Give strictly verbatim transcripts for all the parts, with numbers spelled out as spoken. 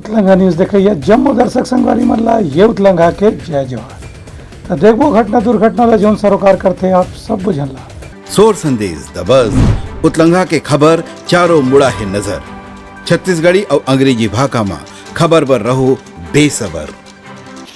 उतलंघा news देखइया जम्मो दर्शक संगवारी मन ला ये उतलंघा के जय जोहार। त देखबो घटना दुर्घटना ला, जौन सरोकार करथे आप सब झन ला। सोर संदेश दबस, उतलंघा के खबर चारों मुड़ा हे नजर। छत्तीसगढ़ी अउ अंग्रेजी भाखा म खबर बर रहो बेसबर।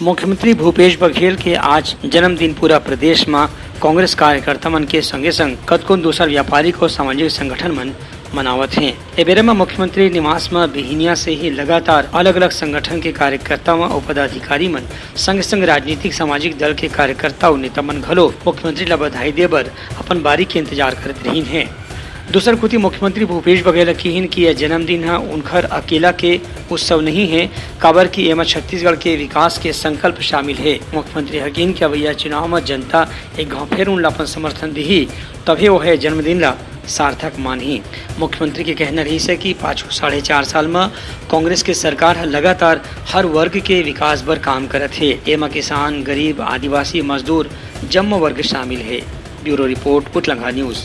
मुख्यमंत्री भूपेश बघेल के आज जन्मदिन पूरा प्रदेश म कांग्रेस कार्यकर्ता मन के संगे संग कतकोन दूसर व्यापारिक अउ सामाजिक संगठन मन मनावत हे। ए बेरा म मुख्यमंत्री निवास म बिहिनिया से ही लगातार अलग-अलग संगठन के कार्यकर्ता मन अउ पदाधिकारी मन, संग-संग राजनीतिक सामाजिक दल के कार्यकर्ता अउ नेता मन घलो मुख्यमंत्री ल बधाई दे बर अपन बारी के इंतजार करत रहिन हे। दूसर कोति मुख्यमंत्री भूपेश बघेल ह किहिन कि यह जन्मदिन ह उनखर अकेला के उत्सव नहीं हे, काबर कि एमा छत्तीसगढ़ के विकास के संकल्प शामिल हे। मुख्यमंत्री ह किहिन कि अवइया चुनाव म जनता एक घाव फेर उन ला अपन समर्थन दिही, तभे ओह जन्मदिन ला सार्थक मानही। मुख्यमंत्री के कहना रहिस हे कि पाछू साढ़े चार साल म कांग्रेस के सरकार ह लगातार हर वर्ग के विकास बर काम करत हे। एमा किसान, गरीब, आदिवासी, मजदूर जम्मो वर्ग शामिल हे। Bureau report, Utlangha news.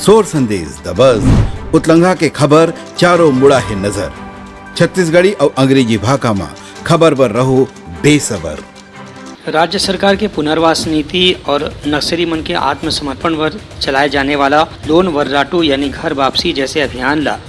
सोर संदेश दबस, उतलंघा के खबर चारों मुड़ा हे नजर। छत्तीसगढ़ी अउ अंग्रेजी भाखा म खबर बर रहो बेसबर। राज्य सरकार के पुनर्वास नीति और नक्सली मन के आत्मसमर्पण बर चलाए जाने वाला लोन वर्राटू यानी घर वापसी जैसे अभियान ला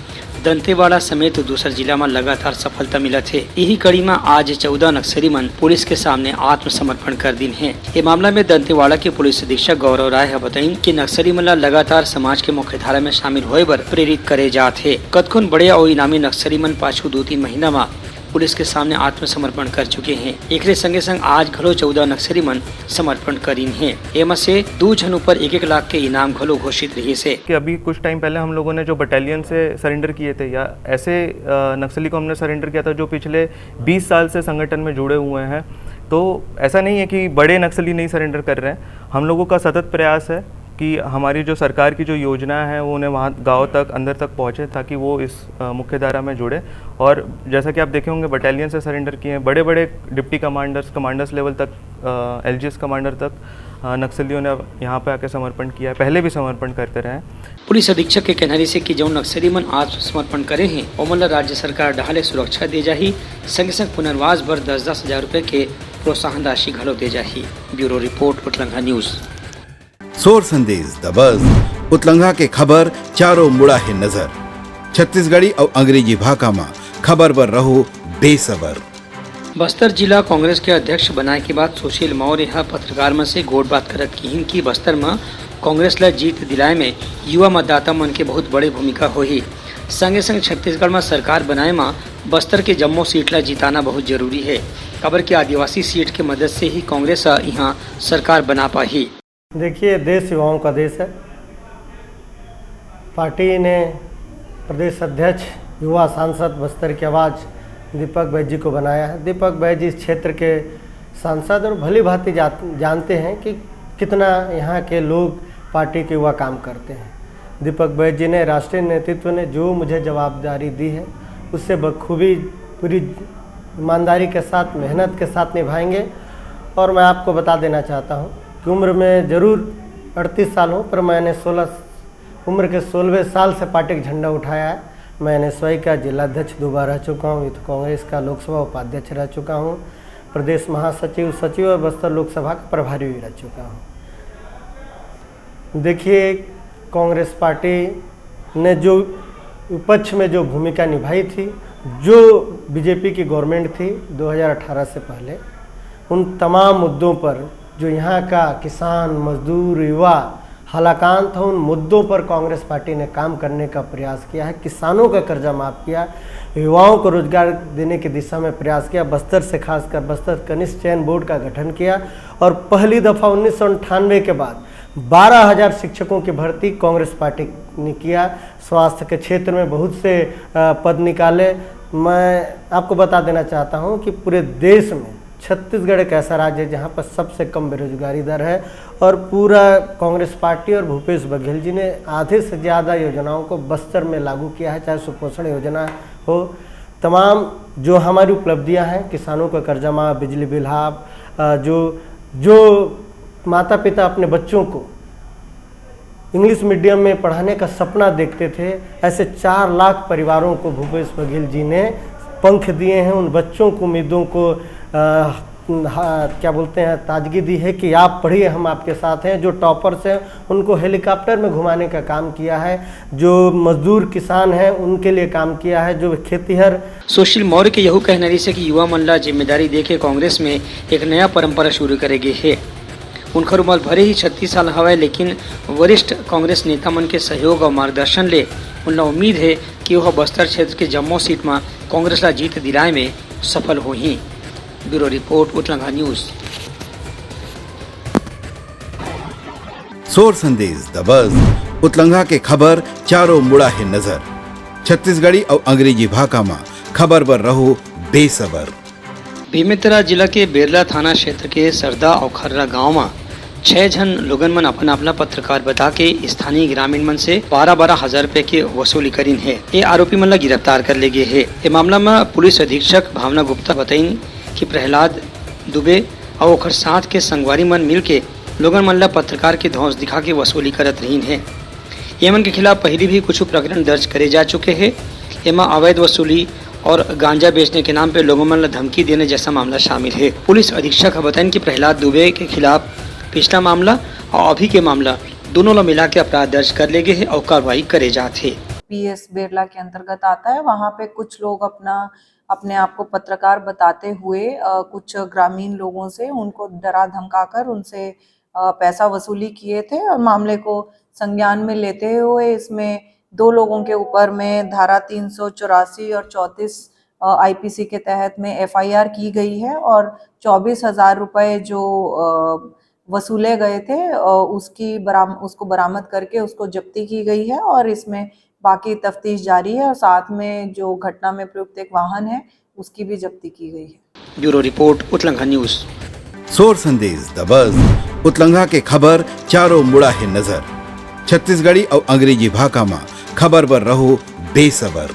दंतेवाड़ा समेत दूसर जिला म लगातार सफलता मिलत हे। इही कड़ी म आज चौदह नक्सली मन पुलिस के सामने आत्मसमर्पण कर दिन हे। ये मामला में दंतेवाड़ा के पुलिस अधीक्षक गौरव राय ह बताइन कि नक्सली मन ला लगातार समाज के मुख्यधारा में शामिल होए बर प्रेरित करे जात हे। कतकोन बड़े अउ इनामी नक्सली मन पाछू दू तीन महीना म पुलिस के सामने आत्मसमर्पण कर चुके हे। एकरे संगे संग आज घलो चौदह नक्सली मन समर्पण करिन हे। एमा से दू झन ऊपर एक एक लाख के इनाम घलो घोषित रहिस हे। कि अभी कुछ टाइम पहले हम लोगों ने जो बटालियन से सरेंडर किए थे या ऐसे, अ, नक्सली को हमने सरेंडर किया था जो पिछले बीस साल से संगठन में जुड़े हुए हैं। तो ऐसा नहीं है कि बड़े नक्सली नहीं सरेंडर कर रहे हैं। हम लोगों का सतत प्रयास है कि हमारी जो सरकार की जो योजना है वो उन्हें वहाँ गाँव तक, अंदर तक पहुँचे ताकि वो इस, अ, मुख्य धारा में जुड़े। और जैसा कि आप देखे होंगे बटालियन से सरेंडर किए हैं, बड़े-बड़े डिप्टी कमांडर्स, कमांडर्स लेवल तक, अ, एलजीएस कमांडर तक, अ, नक्सलियों ने अब यहाँ पे आके समर्पण किया है, पहले भी समर्पण करते रहे हैं। पुलिस अधीक्षक के कहना रहिस हे कि जउन नक्सली मन आत्मसमर्पण करे हें, ओमन ल राज्य सरकार डहार ले सुरक्षा दे जाही, संगे संग पुनर्वास बर दस दस हजार रुपए के प्रोत्साहन राशि घलो दे जाही। Bureau report, Utlangha news. सोर संदेश दबस, उतलंघा के खबर चारों मुड़ा हे नजर। छत्तीसगढ़ी अउ अंग्रेजी भाखा म खबर बर रहो बेसबर। बस्तर जिला कांग्रेस के अध्यक्ष बनाए के बाद सुशील मौर्य ह पत्रकार मन से गोठ बात करत किहिन कि बस्तर म कांग्रेस ल जीत दिलाए में युवा मतदाता मन के बहुत बड़े भूमिका होही। संगे संग छत्तीसगढ़ म सरकार बनाए म बस्तर के जम्मो सीट ल जिताना बहुत जरूरी हे, काबर कि आदिवासी सीट के मदद से ही कांग्रेस ह इहां सरकार बना पाही। देखिए, देश युवाओं का देश है। पार्टी ने प्रदेश अध्यक्ष, युवा सांसद बस्तर की आवाज़ दीपक बैज जी को बनाया है। दीपक बैज जी इस क्षेत्र के सांसद और भली भांति जा-, जानते हैं कि कितना यहाँ के लोग पार्टी के युवा काम करते हैं। दीपक बैज जी ने, राष्ट्रीय नेतृत्व ने जो मुझे जवाबदारी दी है, उससे बखूबी, पूरी ईमानदारी के साथ, मेहनत के साथ निभाएंगे। और मैं आपको बता देना चाहता हूँ कि उम्र में ज़रूर अड़तीस साल हूँ, पर मैंने सोलह, उम्र के सोलहवें साल से पार्टी का झंडा उठाया है। मैं एनएसवाई का जिला अध्यक्ष दो बार रह चुका हूँ, यूथ कांग्रेस का लोकसभा उपाध्यक्ष रह चुका हूँ, प्रदेश महासचिव, सचिव और बस्तर लोकसभा का प्रभारी भी रह चुका हूँ। देखिए, कांग्रेस पार्टी ने जो विपक्ष में जो भूमिका निभाई थी, जो बीजेपी की गवर्नमेंट थी दो हज़ार अठारह से पहले, उन तमाम मुद्दों पर जो यहाँ का किसान, मजदूर, युवा हलाकान था, उन मुद्दों पर कांग्रेस पार्टी ने काम करने का प्रयास किया है। किसानों का कर्जा माफ़ किया, युवाओं को रोजगार देने की दिशा में प्रयास किया। बस्तर से, खासकर बस्तर खनिज चयन बोर्ड का गठन किया और पहली दफ़ा उन्नीस सौ अंठानवे के बाद बारह हज़ार शिक्षकों की भर्ती कांग्रेस पार्टी ने किया। स्वास्थ्य के क्षेत्र में बहुत से, अ, पद निकाले। मैं आपको बता देना चाहता हूं कि पूरे देश में छत्तीसगढ़ एक ऐसा राज्य है जहां पर सबसे कम बेरोजगारी दर है और पूरा कांग्रेस पार्टी और भूपेश बघेल जी ने आधे से ज़्यादा योजनाओं को बस्तर में लागू किया है, चाहे सुपोषण योजना हो, तमाम जो हमारी उपलब्धियां हैं, किसानों का कर्जा माफ, बिजली बिल हाफ, अ, जो, जो माता पिता अपने बच्चों को इंग्लिश मीडियम में पढ़ाने का सपना देखते थे, ऐसे चार लाख परिवारों को भूपेश बघेल जी ने पंख दिए हैं, उन बच्चों को, उम्मीदों को, अ, हाँ, क्या बोलते हैं, ताजगी दी है कि आप पढ़िए, हम आपके साथ हैं। जो टॉपर्स हैं, उनको हेलीकॉप्टर में घुमाने का काम किया है, जो मजदूर किसान हैं, उनके लिए काम किया है, जो खेतिहर। सुशील मौर्य के यहू कहना रहिसे कि युवा मन ला जिम्मेदारी देके कांग्रेस में एक नया परंपरा शुरू करे गे हे। उनकर उमर भले ही छत्तीस साल हवय, लेकिन वरिष्ठ कांग्रेस नेता मन के सहयोग अउ मार्गदर्शन ले उनला उम्मीद हे कि ओह बस्तर क्षेत्र के जम्मो सीट म कांग्रेस ला जीत दिलाए में सफल होही। Bureau report, Utlangha news. सोर संदेश दबस, उतलंघा के खबर चारों मुड़ा हे नजर। छत्तीसगढ़ी अउ अंग्रेजी भाखा म खबर बर रहो बेसबर। बेमेतरा जिला के बेरला थाना क्षेत्र के सरदा अउ खर्रा गांव म छह झन लोगन मन अपन आप ला पत्रकार बता के स्थानीय ग्रामीण मन से बारह बारह हजार रुपए के वसूली करिन हे। ये आरोपी मन ला गिरफ्तार कर ले गे हे। ये मामला म पुलिस अधीक्षक भावना गुप्ता बताइन कि प्रहलाद दुबे अउ ओकर साथ के संगवारी मन मिलके लोगन मन ला पत्रकार के धौंस दिखा के वसूली करत रहिन हे। ये मन के खिलाफ पहिली भी कुछ प्रकरण दर्ज करे जा चुके हे। एमा अवैध वसूली और गांजा बेचने के नाम पे लोगों मन ला धमकी देने जैसा मामला शामिल हे। पुलिस अधीक्षक ह बताइन कि प्रहलाद दुबे के खिलाफ पिछला मामला और अभी के मामला दोनों ला मिला के अपराध दर्ज कर ले गे हे और कार्रवाई करे जात हे। पीएस बेरला के अंतर्गत आता है। वहाँ पे कुछ लोग अपना, अपने आप को पत्रकार बताते हुए, अ, कुछ ग्रामीण लोगों से उनको डरा धमकाकर उनसे, अ, पैसा वसूली किए थे और मामले को संज्ञान में लेते हुए इसमें दो लोगों के ऊपर में धारा तीन सौ चौरासी और चौंतीस, अ, आईपीसी के तहत में एफआईआर की गई है और चौबीस हजार रुपए जो, अ, वसूले गए थे, अ, उसकी बराम-, उसको बरामद करके उसको जब्ती की गई है और इसमें बाकी तफ्तीश जारी है और साथ में जो घटना में प्रयुक्त एक वाहन है, उसकी भी जब्ती की गई है। Bureau report, Utlangha news. सोर संदेश दबस, उतलंघा के खबर चारों मुड़ा हे नजर। छत्तीसगढ़ी अउ अंग्रेजी भाखा म खबर बर रहो बेसबर।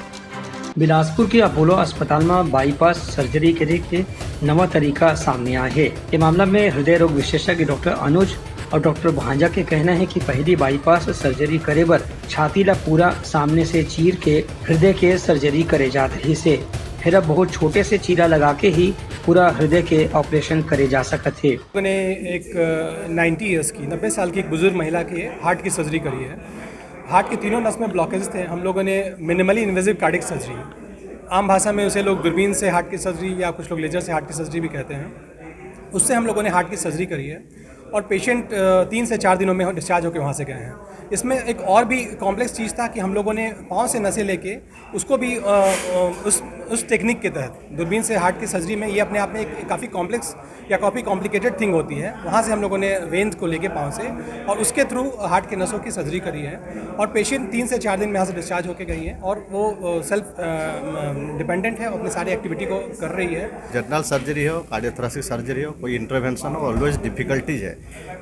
बिलासपुर के अपोलो अस्पताल म बाईपास सर्जरी करे के नवा तरीका सामने आए हे। ये मामला में हृदय रोग विशेषज्ञ डॉक्टर अनुज और डॉक्टर भांजा के कहना है कि पहली बाईपास सर्जरी करे बर छाती ला पूरा सामने से चीर के हृदय के सर्जरी करे जात रहिस हे। फेर अब बहुत छोटे से चीरा लगा के ही पूरा हृदय के ऑपरेशन करे जा सकत हे। मैंने एक नाइन्टी ईयर्स की, नब्बे साल की एक बुजुर्ग महिला की हार्ट की सर्जरी करी है। हार्ट के तीनों नस में ब्लॉकेज थे। हम लोगों ने मिनिमली इन्वेजिव कार्डियक सर्जरी, आम भाषा में उसे लोग दूरबीन से हार्ट की सर्जरी या कुछ लोग लेजर से हार्ट की सर्जरी भी कहते हैं, उससे हम लोगों ने हार्ट की सर्जरी करी है और पेशेंट तीन से चार दिनों में डिस्चार्ज होकर वहाँ से गए हैं। इसमें एक और भी कॉम्प्लेक्स चीज़ था कि हम लोगों ने पाँव से नसें लेके उसको भी, अ, अ, उस उस टेक्निक के तहत दूरबीन से हार्ट की सर्जरी में, ये अपने आप में एक काफ़ी कॉम्प्लेक्स या काफ़ी कॉम्प्लिकेटेड थिंग होती है, वहाँ से हम लोगों ने वेन्स को लेके पाँव से और उसके थ्रू हार्ट के नसों की सर्जरी करी है। और पेशेंट तीन से चार दिन में यहाँ से डिस्चार्ज होके गई हैं और वो, अ, सेल्फ, अ, डिपेंडेंट है, अपनी सारी एक्टिविटी को कर रही है। जनरल सर्जरी हो, कार्डियोथोरेसिक सर्जरी हो, कोई इंटरवेंशन हो, ऑलवेज डिफिकल्टीज है।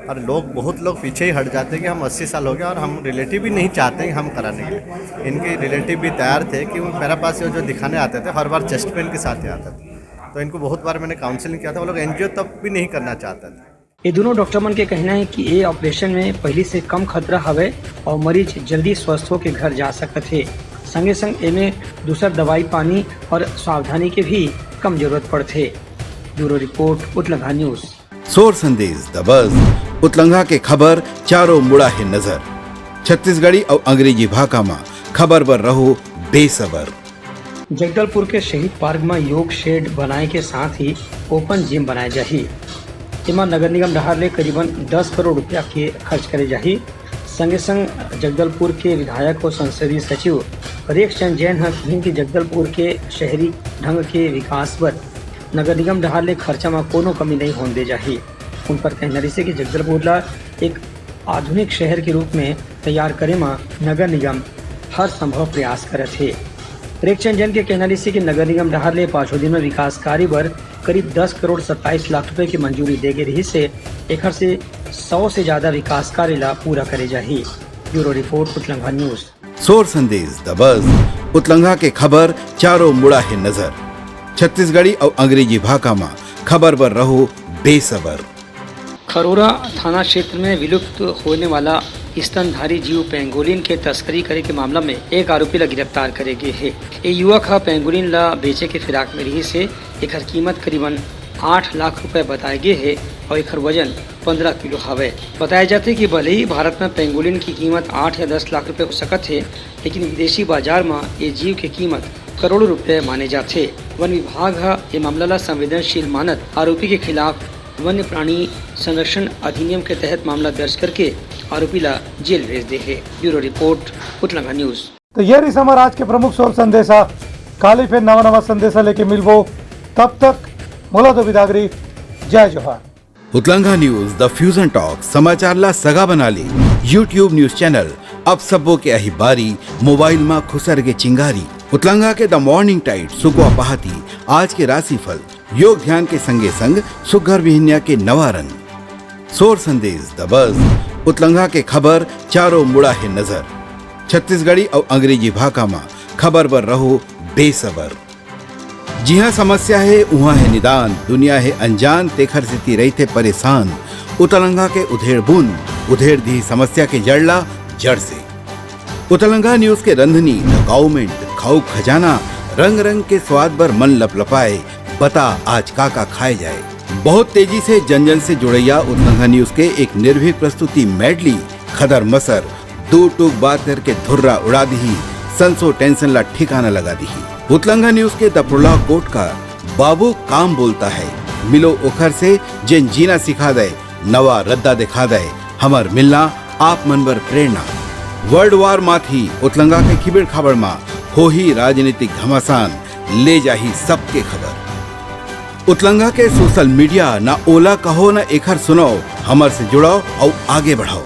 और लोग, बहुत लोग पीछे ही हट जाते हैं कि हम अस्सी साल हो गए और हम रिलेटिव भी नहीं चाहते हैं हम कराने के लिए। इनके रिलेटिव भी तैयार थे कि वो मेरे पास ये जो दिखाने आते थे, हर बार चेस्ट पेन के साथ ही आते थे। तो इनको बहुत बार मैंने काउंसलिंग किया था, वो लोग एनजीओ तक भी नहीं करना चाहते थे। ये दोनों डॉक्टर मन के कहना है कि ये ऑपरेशन में पहली से कम खतरा हवे और मरीज जल्दी स्वस्थ होके घर जा सकत हे। संगे संग एमे दूसर दवाई पानी और सावधानी के भी कम जरूरत पड़थे। Bureau report, Utlangha news. सोर संदेश दबस, उतलंघा के खबर चारों मुड़ा हे नजर। छत्तीसगढ़ी अउ अंग्रेजी भाखा म खबर बर रहो बेसबर। जगदलपुर के शहीद पार्क म योग शेड बनाए के साथ ही ओपन जिम बनाए जाही। एमा नगर निगम डहार ले करीबन दस करोड़ रुपया के खर्च करे जाही। संगे संग जगदलपुर के विधायक और संसदीय सचिव रेख चंद जैन ह कहिन कि जगदलपुर के शहरी ढंग के विकास बर नगर निगम डहार ले खर्चा म कोनो कमी नहीं होन दे जाही। उनकर कहना रहिसे कि जगदलपुर ला एक आधुनिक शहर के रूप में तैयार करे म नगर निगम हर संभव प्रयास करत हे। रेख चंद जैन के कहना रहिसे कि नगर निगम डहार ले पांचों दिन में विकास कार्य बर करीब दस करोड़ सत्ताईस लाख रुपए की मंजूरी दे गे रहिस हे। एखर से सौ से ज्यादा विकास कार्य ला पूरा करे जाही। Bureau report, Utlangha news. सोर संदेश दबस, उतलंघा के खबर चारों मुड़ा हे नजर। छत्तीसगढ़ी अउ अंग्रेजी भाखा म खबर बर रहो बेसबर। खरोरा थाना क्षेत्र में विलुप्त होने वाला स्तनधारी जीव पेंगोलिन के तस्करी करे के मामला में एक आरोपी ला गिरफ्तार करे गे हे। ये युवक ह पेंगोलिन ला बेचे के फिराक में रिहिस हे। एकर कीमत करीबन आठ लाख रुपए बताए गे हे और एकर वजन पन्द्रह किलो हवे। बताया जाथे कि भले ही भारत में पेंगोलिन की कीमत आठ या दस लाख रुपए हो सकत हे, लेकिन विदेशी बाजार में ये जीव के कीमत करोड़ों रुपए माने जाथे। वन विभाग ह ये मामला ला संवेदनशील मानत आरोपी के खिलाफ वन्य प्राणी संरक्षण अधिनियम के तहत मामला दर्ज करके आरोपी ला जेल भेज दे हे। Bureau report, Utlanga news. तो ये रहिस हमर आज के प्रमुख सोर संदेशा। काली फिर नवा नवा संदेशा लेके मिलबो, तब तक मोला दो बिदागरी। जय जोहार। उतलंगा न्यूज, द फ्यूजन टॉक, समाचार ला सगा बना ले। YouTube न्यूज चैनल, अब सबो के अही बारी, मोबाइल मा खुसर के चिंगारी। उतलंगा के द मॉर्निंग टाइट, सुकवा पहाती, आज के राशिफल, योग ध्यान के संगे संग सुग्घर बिहनिया के नवा रंग। सोर संदेश, द बज, उतलंगा के खबर, चारों मुड़ा हे नजर। छत्तीसगढ़ी अउ अंग्रेजी भाखा मा खबर बर रहो बेसबर। जिहाँ समस्या हे, उहाँ हे निदान, दुनिया हे अनजान, तेखर सेती रहिथे परेशान। उतलंगा के उधेड़ बुन, उधेड़ दिही समस्या के जड़ ला जड़ से। उतलंगा न्यूज के रंधनी, द काउमेंट, खाऊ खजाना, रंग रंग के स्वाद बर मन लपलपाए, बता आज का का खाए जाए। बहुत तेजी से जन जन से जुड़ैया उतलंगा न्यूज के एक निर्भीक प्रस्तुति मेडली, खदर मसर, दू टूक बात करके धुर्रा उड़ा दिही, संसो टेंशन ला ठिकाना लगा दिही। उतलंगा न्यूज के द प्रोलॉग कोट का बाबू काम बोलता है, मिलो ओखर से जेन जीना सिखा दे, नवा रद्दा दिखा दे, हमर मिलना आप मन बर प्रेरणा। वर्ल्ड वार माथी उतलंगा के खिबड़ खाबड़ मा होही राजनीतिक घमासान, ले जाही सबके खबर। उतलंगा के सोशल मीडिया, ना ओला कहो ना एखर सुनाओ, हमर से जुड़ाओ अउ आगे बढ़ाओ।